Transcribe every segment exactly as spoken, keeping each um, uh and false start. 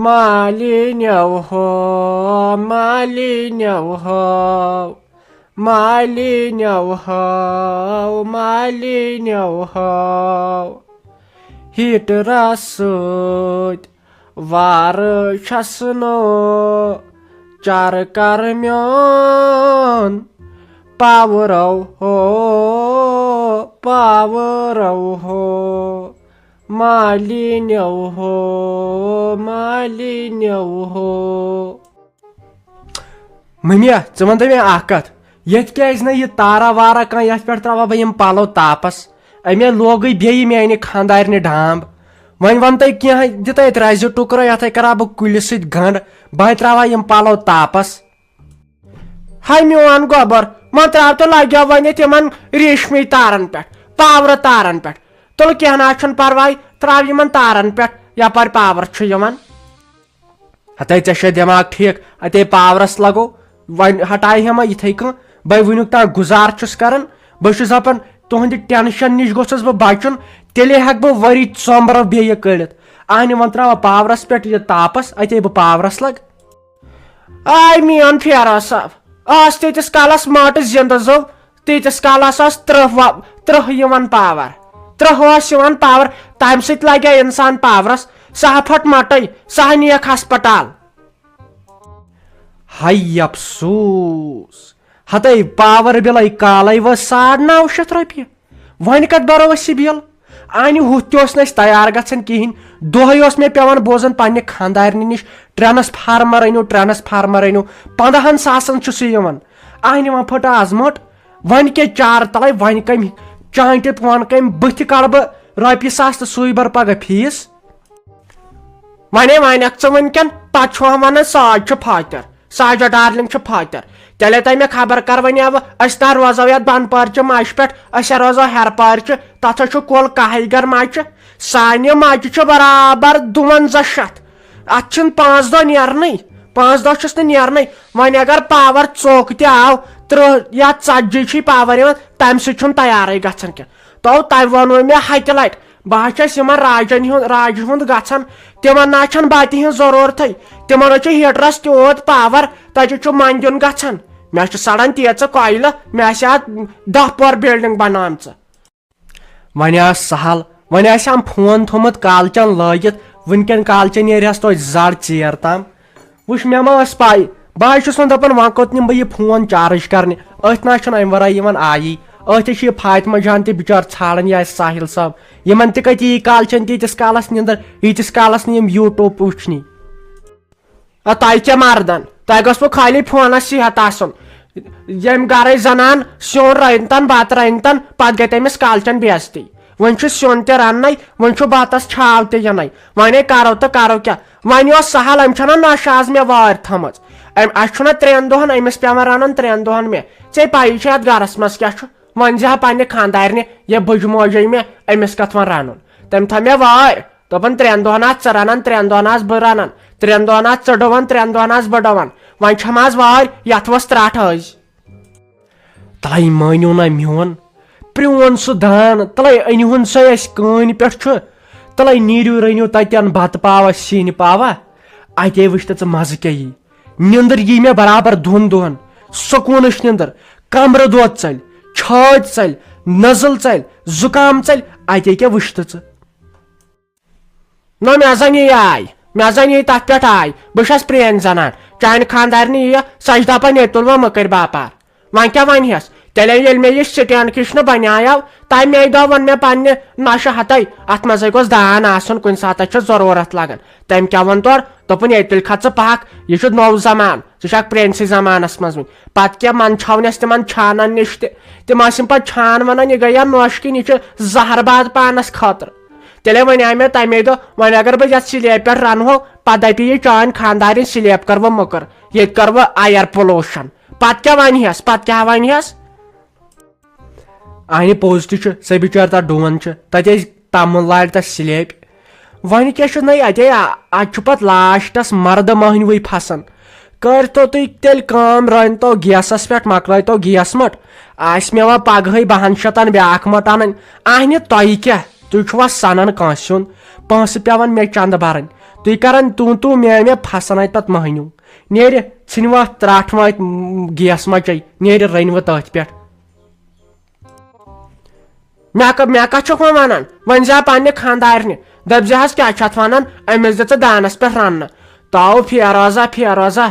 مالِنیو ہو، مالِنیو ہو، مالِنیو ہو، مالِنیو ہو۔ ہیٖٹرس سۭتۍ وارٕ چھَس نہٕ چارٕ کر میون۔ پاورو ہو، پاورو ہو، مالِنیو ہو، مالِنیو ہو۔ مٔمیا، ژٕ وَن تہٕ مےٚ اَکھ کَتھ، ییٚتہِ کیٛازِ نہٕ یہِ تارا وارا کانٛہہ یَتھ پٮ۪ٹھ ترٛاوہا بہٕ یِم پَلو تاپَس؟ أمے لوگٕے بیٚیہِ میٛانہِ خانٛدارنہِ ڈامب۔ وۄنۍ وَن تہٕ کینٛہہ، دِ تہٕ اَتہِ رَزِ ٹُکرٕ، یَتھَے کَرٕ ہا بہٕ کُلِس سۭتۍ گنٛڈ، بہٕ ہَے ترٛاوہا یِم پَلو تاپَس۔ ہاے میون گۄبر، وۄنۍ ترٛاو تہٕ لگیو وۄنۍ ییٚتہِ یِمن ریشمی تارن پٮ۪ٹھ، پاورٕ تارن پٮ۪ٹھ۔ تُل کینٛہہ نہ حظ چھُنہٕ پرواے، ترٛاو یِمن تارن پٮ۪ٹھ یپٲرۍ پاور چھُ یِوان۔ ہتے ژےٚ چھےٚ دٮ۪ماغ ٹھیٖک، اتے پاورس لگو، وۄنۍ ہٹایہِ ہا ما یِتھے کٔنۍ؟ بے وٕنیُک تام گُزار چھُس کران، بہٕ چھُس دپان تُہنٛدِ ٹینشن نِش گوٚژھُس بہٕ بچُن، تیٚلے ہٮ۪کہٕ بہٕ ؤری ژۄمبرو بیٚیہِ کٔڑِتھ۔ اہنہِ وۄنۍ ترٛاوہ پاورس پٮ۪ٹھ یہِ تاپس، اتے بہٕ پاورس لگ۔ آے میون پھیرو صٲب، ٲس تیٖتِس کالس ماٹہٕ زِندٕ زو، تیٖتِس کالس ٲس ترٕٛہ وا-، ترٕٛہ یِوان پاور۔ ترٕٛہ اوس یِوان پاور، تمہِ سۭتۍ لگہِ ہا انسان پاورس، سۄ ہا پھٹ مٹے، سۄ ہا نِیَکھ ہسپتال۔ ہاے افسوس، ہتے پاور بلے کالے وٲژ ساڑ نو شیٚتھ رۄپیہِ۔ وۄنۍ کتھ برو أسۍ یہِ بِل؟ انہِ ہُتھ تہِ اوس نہٕ أسۍ تیار گژھان کِہینۍ۔ دۄہے اوس مےٚ پٮ۪وان بوزُن پننہِ خانٛدارنہِ نِش، "ٹرانسفارمر أنِو، ٹرانسفارمر أنِو۔" پندہن ساسن چھُ سُہ یِوان۔ انہِ وۄنۍ پھٔٹ آز مٔٹ۔ وۄنۍ کیٛاہ چارٕ تلے، وۄنۍ کمہِ چانٹہِ، وۄنۍ کمہِ بٕتھِ کڑٕ بہٕ رۄپیہِ ساس تہٕ سُے بر پگاہ فیس؟ ونے وانکھ ژٕ وٕنکٮ۪ن، پتہٕ چھُ ہم ونان ساج چھُ فاتر، ساجو ڈارلنگ چھُ فاتر۔ تیٚلے تۄہہِ مےٚ خبر کر ونے، أسۍ نہ روزو یتھ بن پارچہِ ماجہِ پٮ۪ٹھ، أسۍ ہا روزو ہیرٕ پارچہِ، تتھ ہا چھُ کُل کہے گر ماجہِ۔ سانہِ ماجہِ چھُ برابر دُونزہ شیٚتھ، اتھ چھِنہٕ پانٛژھ دۄہ نیرنٕے، پانٛژھ دۄہ چھُس نہٕ نیرنٕے۔ وۄنۍ اگر پاور ژوٚک تہِ آو، ترٕٛہ یا ژتجی چھُے پاور یِوان، تمہِ سۭتۍ چھُنہٕ تیارے گژھان کینٛہہ۔ تو تۄہہِ ووٚنوُ مےٚ ہتہِ لٹہِ، بہٕ حظ چھَس یِمن راجن ہُنٛد، راجہِ ہُنٛد گژھان، تِمن نہ حظ چھَنہٕ بتہِ ہٕنٛز ضروٗرتھٕے، تِمن حظ چھُ ہیٹرس تیوٗت پاور، تتہِ چھُ منٛدیُن گژھان۔ مےٚ چھُ سڑان تیٖژٕ کۄیلہٕ، مےٚ آسہِ اتھ دہ پور بلڈنگ بنٲومژٕ۔ وۄنۍ آس سہل، وۄنۍ آسہِ ہم فون تھوٚمُت کالچن لٲگِتھ، وٕنکٮ۪ن کالچن نیرِ ہس توتہِ زڑ ژیر تام۔ وٕچھ، مےٚ ما ٲس پَے، بہٕ حظ چھُس وۄنۍ دَپان، وۄنۍ کوٚت نِمہٕ بہٕ یہِ فون چارٕج کرنہِ؟ أتھۍ نہ حظ چھُنہٕ اَمہِ وَرٲے یِوان آیی۔ أتھۍ حظ چھِ یہِ فاطمہ جان تہِ بِچٲر ژھانٛڈان، یہِ آسہِ ساحل صٲب۔ یِمن تہِ کَتہِ یی کالچن تیٖتِس کالَس نِندٕر، ییٖتِس کالَس نہٕ یِم YouTube وٕچھنی۔ آ، تۄہہِ کیٛاہ مردن؟ تۄہہِ گوٚژھوٕ خٲلی فونس صحت آسُن۔ ییٚمہِ گرٕچ زنان سیُن رٔنۍتن، بتہٕ رٔنۍتن، پتہٕ گٔے تٔمِس کالچن بے عزتی۔ وۄنۍ چھُ سیُن تہِ رننے، وۄنۍ چھُ بتس چھاو تہِ یِنَے۔ وۄنۍ ہے کرو تہٕ کرو کیٛاہ؟ وۄنۍ اوس سہل، أمۍ چھَنہ نۄشہِ آز مےٚ وٲرۍ تھٲمٕژ۔ أمۍ، اَسہِ چھُنہ ترٛٮ۪ن دۄہن أمِس پٮ۪وان رَنُن، ترٛٮ۪ن دۄہن مےٚ۔ ژےٚ پَیی چھےٚ اَتھ گرس منٛز کیٛاہ چھُ۔ وۄنۍ زِ ہا پننہِ خانٛدارنہِ، یہِ بٕجہِ موجے مےٚ، أمِس کَتھ وۄنۍ رَنُن؟ تٔمۍ تھٲو مےٚ وٲرۍ۔ دوٚپُن، "ترٛٮ۪ن دۄہن آس ژٕ رَنان، ترٛٮ۪ن دۄہن آس بہٕ رَنان، ترٛٮ۪ن دۄہن آس ژٕ ڈُوان، ترٛٮ۪ن دۄہن آس بہٕ ڈُوان۔ وۄنۍ چھَم آز وٲرۍ، یَتھ ؤژھ ترٛٹھ أزۍ۔" تَلَے مٲنِو نہ میون پرٛون سُہ دان، تَلَے أنِہُن سۄے اَسہِ کٲنۍ پٮ۪ٹھ چھُ، تَلَے نیٖرِو رٔنِو تَتٮ۪ن بَتہٕ پاوا سِنۍ پاوا، اَتے وٕچھ تہٕ ژٕ مَزٕ کیٛاہ یی۔ نیٚنٛدٕر یی مےٚ برابر دۄن دۄہَن، سکوٗنٕچ نیٚنٛدٕر، کمرٕ دود ژَلہِ، چھٲتۍ ژَلہِ، نٔزٕل ژَلہِ، زُکام ژَلہِ، اَتے کیٛاہ وٕچھ تہٕ ژٕ۔ نہ، مےٚ زَن یی آے، مےٚ زَن یی تَتھ پٮ۪ٹھ آے۔ بہٕ چھَس پرٛٲنۍ زَنان، چانہِ خانٛدارنہِ یِیہِ، سۄ چھِ دَپان، "ییٚتہِ تُل وۄنۍ مٔکٕرۍ باپار۔" وۄنۍ کیٛاہ وَنہِ ہَس؟ تیٚلے ییٚلہِ مےٚ یہِ سٹینڈ کِچنہٕ بَنیٛاو، تَمے دۄہ ووٚن مےٚ پنٛنہِ نۄشہِ ہَتَے، اَتھ منٛزٕے گوٚژھ دان آسُن، کُنہِ ساتہٕ چھِ ضروٗرت لَگان۔ تٔمۍ کیٛاہ ووٚن تورٕ؟ دوٚپُن، "ییٚتہِ تُلہِ کھا ژٕ پَکھ، یہِ چھُ نوٚو زمانہٕ، ژٕ چھَکھ پرٛٲنسٕے زمانَس منٛز وٕنہِ۔" پَتہٕ کیٛاہ منٛدچھاونَس تِمَن چھانَن نِش تہِ؟ تِم ٲسِم پَتہٕ چھان وَنان، "یہِ گٔیہ نۄش کِنۍ، یہِ چھُ زَہر باد پانَس خٲطرٕ۔" تیٚلے وَنیٛاے مےٚ تَمے دۄہ، وۄنۍ اگر بہٕ یَتھ سِلیبہِ پٮ۪ٹھ رَنہو، پَتہٕ دَپہِ یہِ چٲنۍ خانٛدارِنۍ، سِلیب کٔروٕ مٔکٕر، ییٚتہِ کٔروٕ اَیَر پوٚلوٗشَن۔ پَتہٕ کیٛاہ وَنہِ ہَس؟ پَتہٕ کیٛاہ وَنہِ ہَس؟ اَہنہِ پوٚز تہِ چھُ، سۄ بِچٲر تَتھ ڈُوَن چھِ، تَتہِ ٲسۍ تَمُن لارِ تَتھ سِلیبہِ۔ وۄنۍ کیٛاہ چھُ نَے اَتے، اَ-، اَتہِ چھُ پَتہٕ لاسٹَس مَردٕ مۄہنوٕے پھَسان۔ کٔرۍتو تُہۍ تیٚلہِ کٲم، رٔنۍتو گیسَس پٮ۪ٹھ، مۄکلٲیتو گیس مٔٹ۔ آسہِ مےٚ وۄنۍ پَگہٕے بَہَن شَتَن بیٛاکھ مٔٹ اَنٕنۍ۔ اَہنہِ تۄہہِ کیٛاہ؟ تُہۍ چھُوا سَنان کٲنٛسہِ ہُنٛد؟ پونٛسہٕ پٮ۪وان مےٚ چَندٕ بَرٕنۍ۔ تُہۍ کران تُو تُو، مےٚ مےٚ پھسان اتہِ پتہٕ مٔہنیوٗ۔ نیرِ ژھٕنِو اتھ ترٛٹھ ما اتہِ، م، گیس ما چے، نیرِ رٔنِو تٔتھۍ پٮ۪ٹھ۔ مےٚ کَ-، مےٚ کَتھ چھُکھ وۄنۍ وَنان؟ وۄنۍ زِ ہا پننہِ خانٛدارنہِ، دٔپۍ زِ ہَس، کیٛاہ چھُ اَتھ وَنان؟ أمِس دِ ژٕ دانَس پٮ۪ٹھ رَننہٕ۔ تاو فیروزہ، فیروزہ،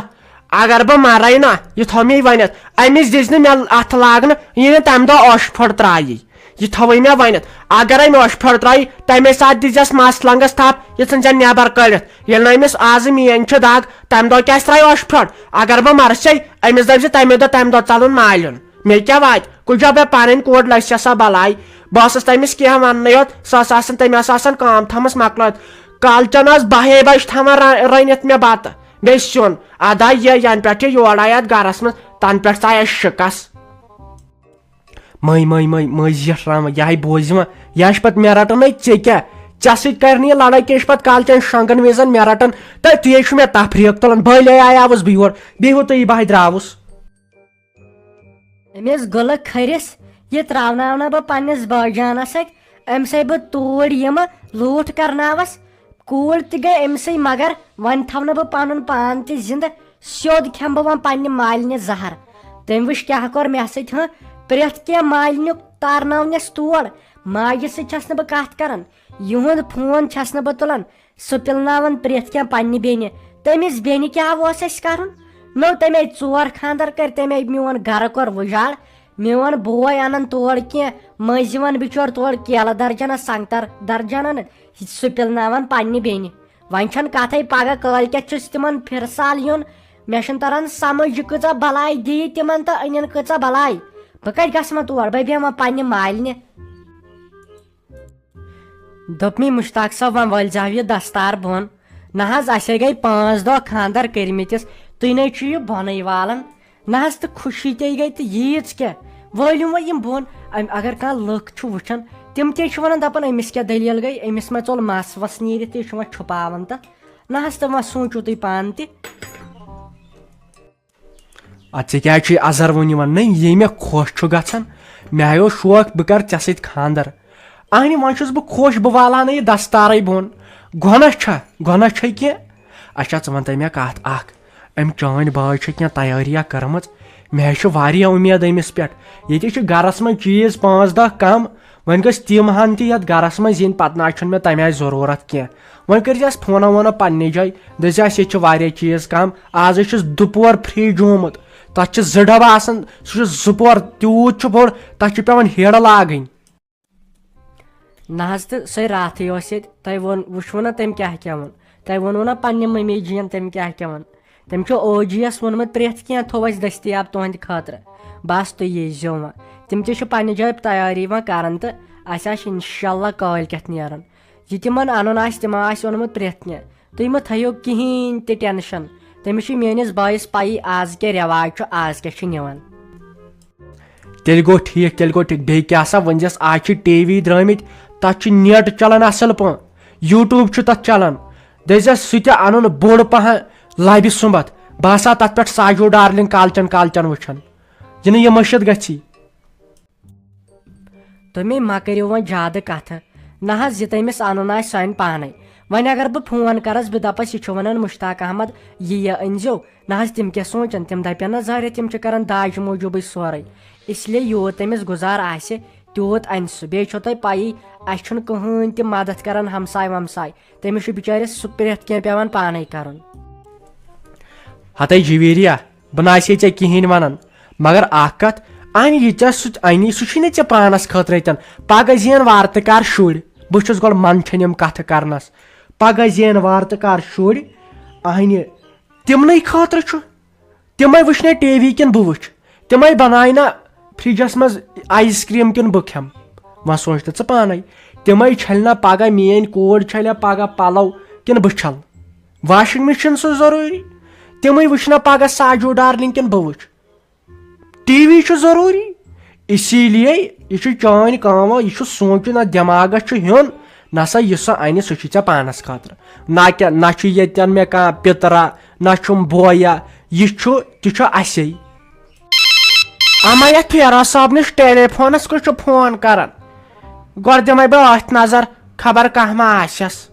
اگر بہٕ مَرَے نا، یہِ تھاو مے ؤنِتھ، أمِس دِژ نہٕ مےٚ اَتھٕ لاگنہٕ، یہِ نہٕ تَمہِ دۄہ اوشہِ پھٔڑ ترٛایی۔ یہِ تھاوٕے مےٚ ؤنِتھ، اگر أمۍ اوشہِ پھٔڑ ترٛایی، تَمے ساتہٕ دِژٮ۪س مَس لنٛگَس تھپھ، یہِ ژھٕنزٮ۪ن نٮ۪بر کٔڑِتھ۔ ییٚلہِ نہٕ أمِس آزٕ میٛٲنۍ چھِ دَگ، تَمہِ دۄہ کیٛازِ ترٛایہِ اوشہِ پھٔڑ؟ اگر بہٕ مَرٕ سے، أمِس دٔپۍ زِ تَمے دۄہ، تَمہِ دۄہ ژَلُن مالیُن۔ مےٚ کیٛاہ واتہِ؟ کُجا بے پنٕنۍ کوٹ لژھِ سا بلاے۔ بہٕ ٲسٕس تٔمِس کینٛہہ وننٕے یوت، سۄ ٲس آسان، تٔمۍ ٲس آسان کٲم تھٲمٕژ مۄکلٲوِتھ۔ کالچن ٲس بہے بجہِ تھاوان را-، رٔنِتھ مےٚ بتہٕ بیٚیہِ سیُن۔ ادا یہِ ینہٕ پٮ۪ٹھ یہِ یور آیہِ اتھ گرس منٛز، تنہٕ پٮ۪ٹھ ژایہِ اَسہِ شِکس۔ مٔنٛزۍ مٔنٛزۍ مٔنٛزۍ مٔنٛزۍ زیٹھ راوان، یہِ ہاے بوزِ وۄنۍ، یہِ ہا چھِ پتہٕ مےٚ رٹان، ہے ژےٚ کیٛاہ؟ ژےٚ سۭتۍ کرِ نہٕ یہِ لڑٲے کینٛہہ، یہِ چھِ پتہٕ کالچن شۄنٛگن وِزن مےٚ رٹان۔ تہٕ تُہۍ ہے چھِو مےٚ تفریٖق تُلان، بٔلۍ ہے آیاوُس بہٕ یور، بِہِو تُہی بہٕ ہاے درٛاوُس۔ أمِس گُلہٕ کھٔرِس یہِ ترٛاوناونہ بہٕ پننِس بٲے جانس سۭتۍ، أمۍ سٕے بہٕ توٗرۍ یِمہٕ لوٗٹھ کرناوس۔ کوٗر تہِ گٔے أمۍ سٕے، مگر وۄنۍ تھاونہٕ بہٕ پنُن پان تہِ زِندٕ، سیوٚد کھٮ۪مہٕ بہٕ وۄنۍ پننہِ مالِنہِ زہر۔ تٔمۍ وٕچھ کیٛاہ کوٚر مےٚ سۭتۍ، ہہ، پرٛٮ۪تھ کینٛہہ مالِنیُک تارناونس تور۔ ماجہِ سۭتۍ چھس نہٕ بہٕ کتھ کران، یِہُنٛد فون چھس نہٕ بہٕ تُلان۔ سُہ پِلناوان پرٛٮ۪تھ کینٛہہ پننہِ بیٚنہِ۔ تٔمِس بیٚنہِ کیٛاہ اوس اَسہِ کرُن؟ نو، تٔمۍ ژور خانٛدر کٔرۍ، تٔمۍ میون گرٕ کوٚر وُجاڑ۔ میون بوے انان تور کینٛہہ، مٔنٛزۍ یِوان بِچور تور کیلہٕ درجنس، سنگتر درجنن، سُہ پِلناوان پننہِ بیٚنہِ۔ وۄنۍ چھنہٕ کتھے، پگاہ کٲلۍ کٮ۪تھ چھُس تِمن پھرسال یُن۔ مےٚ چھُنہٕ تران سمجھ، یہِ کۭژاہ بلاے دِیہِ تِمن تہٕ أنِن کۭژاہ بلاے۔ بہٕ کتہِ گژھٕ وۄنۍ تور؟ بہٕ بیٚہمہٕ وۄنۍ پننہِ مالنہِ۔ دوٚپ مےٚ، مشتاق صٲب، وۄنۍ وٲلۍ زیو یہِ دستار بۄن۔ نہ حظ، اسے گٔے پانٛژھ دۄہ خانٛدر کٔرمٕتِس، تُہۍ نے چھِو یہِ بۄنٕے والان۔ نہ حظ، تہٕ خوشی تے گٔے تہٕ ییٖژ کیٛاہ۔ وٲلِو وۄنۍ یِم بۄن۔ أمۍ، اگر کانٛہہ لُکھ چھُ وٕچھان، تِم تے چھِ ونان، دپان، أمِس کیٛاہ دٔلیٖل گٔے، أمِس ما ژوٚل مس وس نیٖرِتھ، تہِ چھُ وۄنۍ چھُپاوان تہٕ۔ نہ حظ، تہٕ وۄنۍ سوٗنٛچِو تُہۍ پانہٕ تہِ۔ ادٕ ژےٚ کیٛازِ چھُے اظہر وُنہِ یِوان؟ نہ، ییٚمہِ مےٚ خۄش چھُ گژھان، مےٚ ہیو شوق بہٕ کرٕ ژےٚ سۭتۍ خانٛدر۔ اہنہِ وۄنۍ چھُس بہٕ خۄش، بہٕ والہٕ ہا نہٕ یہِ دستارے بۄن۔ گۄناہ چھا؟ گۄناہ چھا کینٛہہ؟ اچھا، ژٕ وَن تہٕ مےٚ کَتھ اَکھ، أمۍ چٲنۍ بٲے چھِ کینٛہہ تیٲریا کٔرمٕژ؟ مےٚ حظ چھِ واریاہ اُمید أمِس پٮ۪ٹھ۔ ییٚتہِ چھِ گرس منٛز چیٖز پانٛژھ دَہ کم، وۄنۍ گٔژھ تِم ہن تہِ یتھ گرس منٛز یِنۍ، پتہٕ نہ حظ چھُنہٕ مےٚ تمہِ آیہِ ضروٗرت کینٛہہ۔ وۄنۍ کٔرۍ زِ اسہِ فونہ وونہ پننہِ جایہِ، دٔپۍ زِ اسہِ ییٚتہِ چھِ واریاہ چیٖز کم، آز حظ چھُس دُپور فرج آمُت، تتھ چھِ زٕ ڈبہٕ آسان، سُہ چھُ زُپور تیوٗت چھُ بوٚڑ، تتھ چھِ پٮ۪وان ہیڑٕ لاگٕنۍ۔ نہ حظ، تہٕ سۄے راتھٕے اوس ییٚتہِ، تۄہہِ ووٚن، وٕچھوٕ نہ تٔمۍ کیٛاہ کیٛاہ ووٚن؟ تۄہہِ ووٚنوٕ نہ پننہِ مٔمی جی ین تٔمۍ کیٛاہ کیٛاہ ووٚن؟ تٔمۍ چھُ او جی یس ووٚنمُت، پرٛٮ۪تھ کینٛہہ تھوٚو اَسہِ دٔستیاب تُہنٛدِ خٲطرٕ، بس تُہۍ ییٖزیو وۄنۍ۔ تِم تہِ چھِ پننہِ جایہِ تیٲری وۄنۍ کران تہٕ اسہِ آسہِ انشاءاللہ کٲلۍ کٮ۪تھ نیرُن۔ یہِ تِمن انُن آسہِ، تِمو آسہِ اوٚنمُت پرٛٮ۪تھ کینٛہہ۔ تُہۍ مہ تھٲیِو کِہیٖنۍ تہِ ٹٮ۪نشن۔ تٔمِس چھُ میٲنِس بٲیِس پَیی آز کیٛاہ رٮ۪واج چھُ، آز کیٛاہ چھِ نِوان۔ تیٚلہِ گوٚو ٹھیٖک، تیٚلہِ گوٚو ٹھیٖک۔ بیٚیہِ کیٛاہ سا ؤنۍزٮ۪س، آز چھِ ٹی وی درٛٲمٕتۍ، تَتھ چھُ نیٹ چلان اَصٕل پٲٹھۍ، YouTube چھُ تَتھ چلان۔ دٔپۍزٮ۪س سُہ تہِ اَنُن بوٚڑ پَہَن لَبہِ سُمبَتھ۔ بہٕ آسہٕ ہا تَتھ پٮ۪ٹھ ساجوٗ ڈارلِنٛگ کالچَن کالچَن وٕچھان۔ یہِ نہٕ یہِ مٔشِتھ گژھی۔ تُہۍ مے مہ کٔرِو وۄنۍ زیادٕ کتھٕ۔ نہ حظ، یہِ تٔمِس انُن آسہِ، سُہ انہِ پانے۔ وۄنۍ اگر بہٕ فون کرس، بہٕ دپس، یہِ چھُ ونان مشتاق احمد، یہِ یہِ أنۍزیو۔ نہ حظ، تِم کیٛاہ سونٛچن؟ تِم دپن نہ ظٲہرے، تِم چھِ کران داجہِ موٗجوٗبٕے سورُے۔ اس لیے یوٗت تٔمِس گُزار آسہِ، تیوٗت انہِ سُہ۔ بیٚیہِ چھو تۄہہِ پَیی، اسہِ چھُنہٕ کٕہٕنۍ تہِ مدد کران ہمساے ومساے۔ تٔمِس چھُ بِچٲرِس سُہ پرٛٮ۪تھ کینٛہہ پٮ۪وان پانے کرُن۔ ہتے جویریا، بہٕ نہ آسے ژےٚ کِہیٖنۍ وَنان، مگر اَکھ کَتھ، اَنہِ یہِ ژےٚ سُہ اَنہِ، سُہ چھُے نہٕ ژےٚ پانَس خٲطرٕ اَتٮ۪ن۔ پَگاہ زینہٕ وارٕ تہٕ کَر شُرۍ۔ بہٕ چھُس گۄڈٕ منٛدچھان یِم کَتھٕ کَرنَس۔ پَگاہ زینہٕ وارٕ تہٕ کَر شُرۍ، اَنہِ تِمنٕے خٲطرٕ چھُ۔ تِمَے وٕچھنَے ٹی وی کِنہٕ بہٕ وٕچھِ؟ تِمَے بَناونہ فرٛجَس منٛز آیِس کرٛیٖم کِنہٕ بہٕ کھٮ۪مہٕ؟ وۄنۍ سونٛچ تہٕ ژٕ پانَے۔ تِمَے چھَلنہ پَگاہ، میٛٲنۍ کوٗر چھَلیا پَگاہ پَلَو کِنہٕ بہٕ چھَلہٕ؟ واشنگ مشین چھُ ضروٗری، تِمے وٕچھنہ پگاہ ساجو ڈارلنگ کِنہٕ بہٕ وٕچھ؟ ٹی وی چھُ ضروٗری۔ اسی لیے یہِ چھُ چٲنۍ کٲم، یہِ چھُ سونٛچُن، نہ دٮ۪ماغس چھُ ہیوٚن، نہ سا یہِ سُہ انہِ، سُہ چھُ ژےٚ پانس خٲطرٕ۔ نہ کیٛاہ، نہ چھُ ییٚتٮ۪ن مےٚ کانٛہہ پِترا، نہ چھُم بویا، یہِ چھُ، تہِ چھُ اسے۔ اما یتھ فیروز صٲب نِش ٹیلی فونس کُس چھُ فون کران؟ گۄڈٕ دِمے بہٕ أتھۍ نظر، خبر کانٛہہ ما آسٮ۪س۔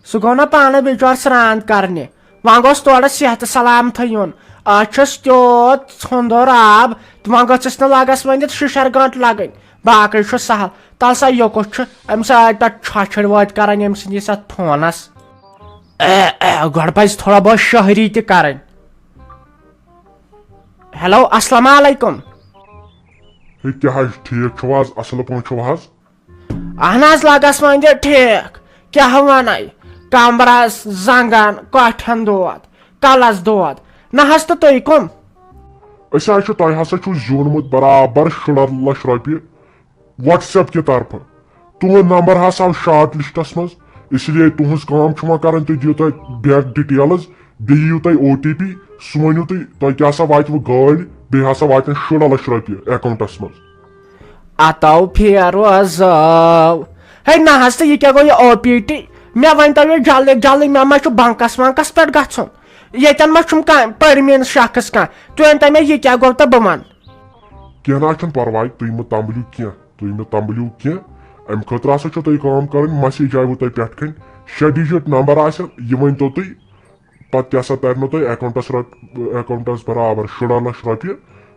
سُہ گوٚو نہ پانہٕ بِچور سرٛان کرنہِ۔ وۄنۍ گوٚژھ تورٕ صحتہٕ سلامتھٕے یُن۔ آز چھُس تیوٗت ژھوٚندُر آب، تہٕ وۄنۍ گٔژھٕس نہٕ لگس وۄنۍ دِتھ شِشر گٲنٛٹھ لگٕنۍ۔ باقٕے چھُ سہل۔ تَلہٕ سا یوٚکُس چھُ أمِس ٲدۍ پٮ۪ٹھ چھۄچھٕڑۍ وٲدۍ کران ییٚمہِ سٕنٛدِس اَتھ فونس۔ اے، اے، گۄڈٕ پزِ تھوڑا بہت شٲعری تہِ کرٕنۍ۔ ہیلو، السلام علیکم۔ ہے، کیٛاہ حظ، ٹھیٖک چھِو حظ؟ اَصٕل پٲٹھۍ چھِو حظ؟ اہن حظ، لگس وۄنۍ دِ ٹھیک۔ کیٛاہ ونے؟ کمبرس، زنگن، کۄٹھٮ۪ن دود، کلس دود۔ نہ حظ، تہٕ تُہۍ کٕم؟ أسۍ حظ چھِ، تۄہہِ ہسا چھُو زیوٗنمُت برابر شُراہ لچھ رۄپیہِ WhatsApp کہِ طرفہٕ۔ تُہُنٛد نمبر ہسا آو شارٹ لسٹس منٛز، اس لیے تُہٕنٛز کٲم چھِ وۄنۍ کرٕنۍ، تُہۍ دِیِو تۄہہِ بینک ڈیٹیلز، بیٚیہِ یِیِو تۄہہِ OTP، سُہ ؤنِو تُہۍ، تۄہہِ کیٛاہ سا واتِوٕ گٲڑۍ، بیٚیہِ ہسا واتن شُراہ لچھ رۄپیہِ اکاونٹس منٛز۔ اتو پھیرو زٲو۔ ہے نہ حظ، تہٕ یہِ کیٛاہ گوٚو یہِ OPT؟ مےٚ ؤنۍ تو یہِ جلدی جلدی، مےٚ ما چھُ بنکس ونکس پٮ۪ٹھ گژھُن؟ ییٚتٮ۪ن ما چھُم کانٛہہ پٔرمِن شخص کانٛہہ؟ تُہۍ ؤنۍ تو مےٚ، یہِ کیٛاہ گوٚو تہٕ بہٕ ونہٕ۔ کینٛہہ نہ حظ چھُنہٕ پرواے، تُہۍ مہٕ تنبلِو کینٛہہ، تُہۍ مہٕ تنبلِو کینٛہہ۔ امہِ خٲطرٕ ہسا چھو تۄہہِ کٲم کرٕنۍ، مسیج آیوٕ تۄہہِ پٮ۪ٹھ کنۍ، شےٚ ڈجٹ نمبر آسن، یہِ ؤنۍ تو تُہۍ۔ پتہٕ کیٛاہ سا ترِ نہٕ تۄہہِ اکاونٹس رۄپ-، اکاونٹس برابر شُراہ لچھ رۄپیہِ،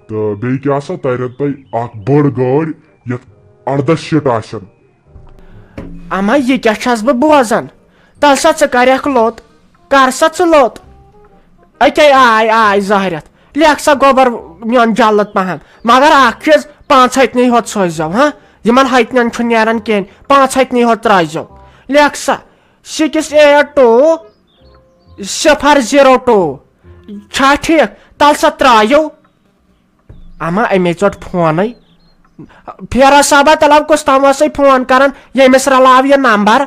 تہٕ بیٚیہِ کیٛاہ سا ترِ تۄہہِ اکھ بٔڑ گٲڑۍ یتھ اردہ سیٖٹہٕ آسن۔ اما، یہِ کیٛاہ چھَس بہٕ بوزان؟ تَل سا، ژٕ کَرٮ۪کھ لوٚت، کَر سا ژٕ لوٚت۔ أکے آے، آے زہرٮ۪تھ۔ لیکھ سا گوٚبر میون جلد پہم، مگر اکھ چیٖز، پانٛژھ ہتنٕے ہوت سوزیو، ہاں؟ یِمن ہتنٮ۪ن چھُنہٕ نیران کینٛہہ، پانٛژھ ہتنٕے ہوت ترٛٲیزیو۔ لیکھ سا، six eight two صفر zero two۔ چھا ٹھیٖک؟ تَل سا ترٛایو۔ اما، أمے ژوٚٹ فونٕے۔ فیروز صٲبا، تَلہٕ ہو کُس تام اوسے فون کران، ییٚمِس رلاو یہِ نمبر۔